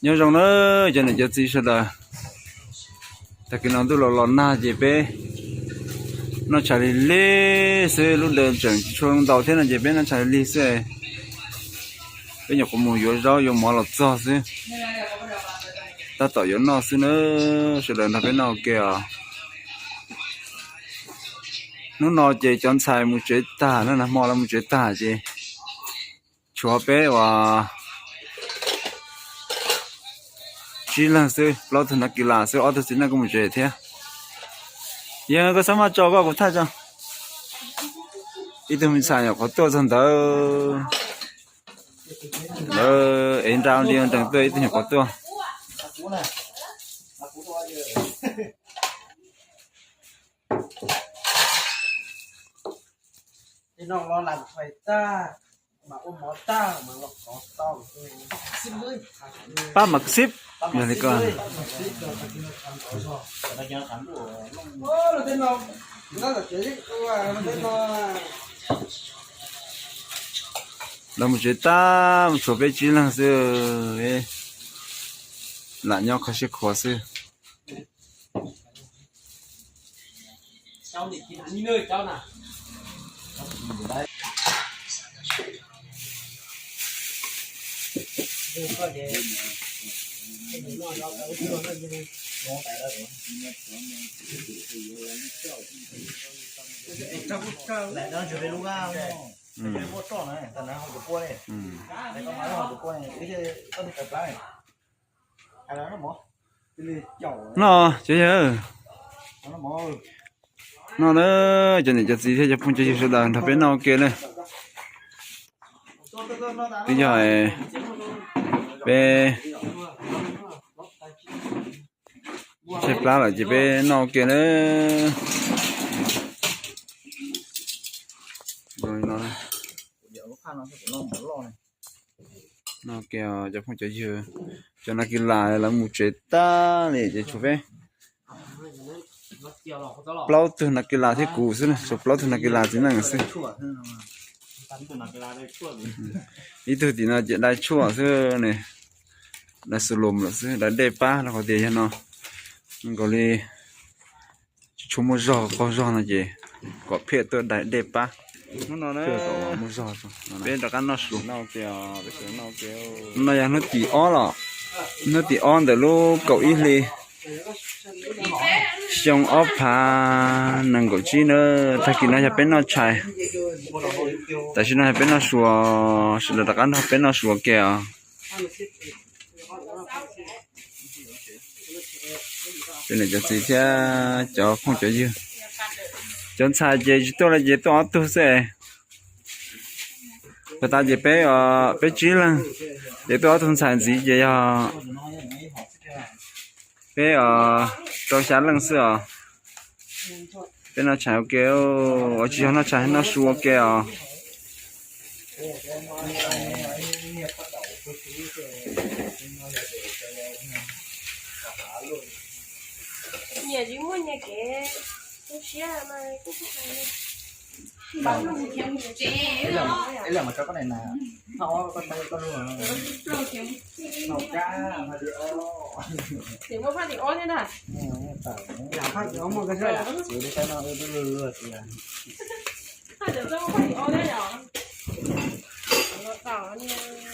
Nyob zoo na cov niam cov txiv sawv daws. Tag kis no ntuj los los nag ces peb noj tshais lig lig xwb, lub daws tseem tshua ntau thiab no ces peb noj tshais lig lig xwb. Peb nyuam qhuav mus yuav zaub yuav mov los txog xwb, tab tom yuav noj xwb na. Sawv daws nrog peb noj ua ke os. Hnub no ces cov ntxhais mus tsev tag na, nag hmo lawv mus tsev tag ces tshuav peb uas tsib leeg xwb, plaub tug nav kis las xwb, ob tug txiv neej kuj mus tsev thiab. Yog koj xav maj tso koj kuv thaij tso. Ib tug me ntxhais nyuam qhuav tuaj txog ntawd, ntawd es nra li nrees tuaj ib tug nyuam qhuav tuaj. Pab mam xib, yog li ko. Lawv mus tsev tag, mus tshuav peb tsib leeg xwb, lam nyob kho siab khuav xwb. No, cov yawg, no na, cov niam cov txiv thiab cov phooj cov ywg sawv daws nrog peb noj ua ke na. Twb yog peb tshaib plab lawm ces peb noj ua ke na. Noj ua ke cov phooj cov ywg, cov nav kis las lawv mus tsev tag li ces tshuav peb plaub tug nav kis las thiab kuv xwb, tshuav plaub tug nav kis las txiv neej xwb. Ib tug tim no ces dai tshuaj xwb ne, dai xu lus lawm xwb, dai dej pab rau qhov tias yog no nkaus li tsis tshua muaj zog qaug zog no ces kom phiaj tuaj dai dej pab. Hnub no peb rov qab noj su. Hnub no yog hnub tim ob los, hnub tim ob ntawm lub kaum ib hli xyoo ob phav nees nkaum tsib na. Tag kis no yog peb noj tshais, tam sim no yog peb noj su, sawv daws rov qab nrog peb noj su ua ke os. Cov niam cov txiv thiab cov phooj cov ywg, cov ntxhais ces tsis tuaj li ces tuaj ob tug xwb. Puag ta ces peb, peb tsib leeg, ces tuaj ob tug ntxhais ntxiv ces yog peb rau xya leej xwb os. Peb noj tshais ua ke, tsis yog noj tshais, noj su ua ke os.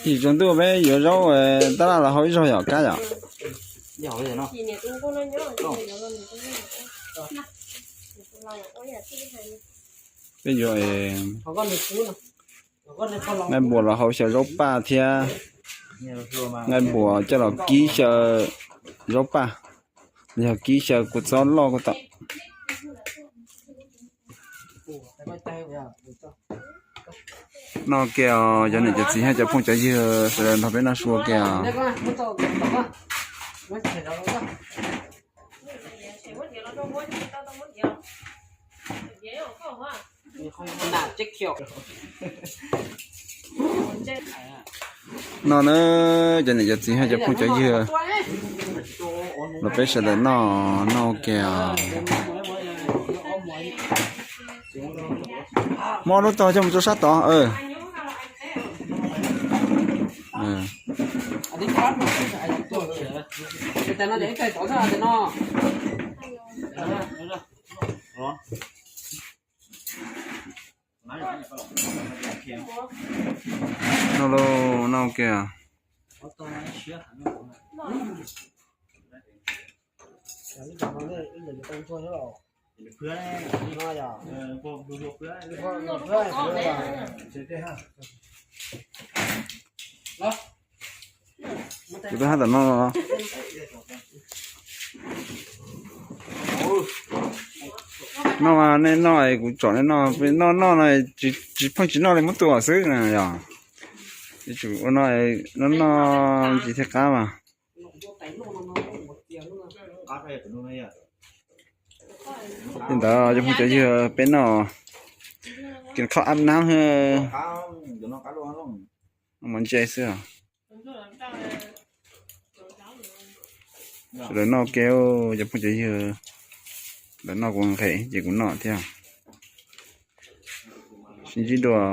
Yim tsaus ntuj peb yuav zaub tab laj hau ib zaug yom Kab yom? Peb yuav nqaij npuas los hau xyaw zaub paj thiab nqaij npuas coj los kib xyaw zaub paj, los yog kib xyaw kua txob loj kuj tau. Noj ke os, cov niam cov txiv thiab cov phooj cov ywg sawv daws nrog peb noj su ua ke os. No na, cov niam cov txiv thiab cov phooj cov ywg, los peb sawv daws noj, noj ua ke os. Muab lub tog coj mus rau sab tod. Noj lauj, noj kiag. Kuv twb haj tam noj no. Noj mas nej noj, kuv tsom nej noj, noj noj no tsis pheej tsis noj li muab tua xwb na yog. Yuav tsum ua no, noj noj ntsis thiaj qab mas. Li ntawd cov phooj cov ywg, peb noj, kis khoj ab nab, mov ntse xwb. Sawv daws noj ke, cov phooj cov ywg, lawv noj kuv nqhes ces kuv noj thiab. Sib ntsib dua.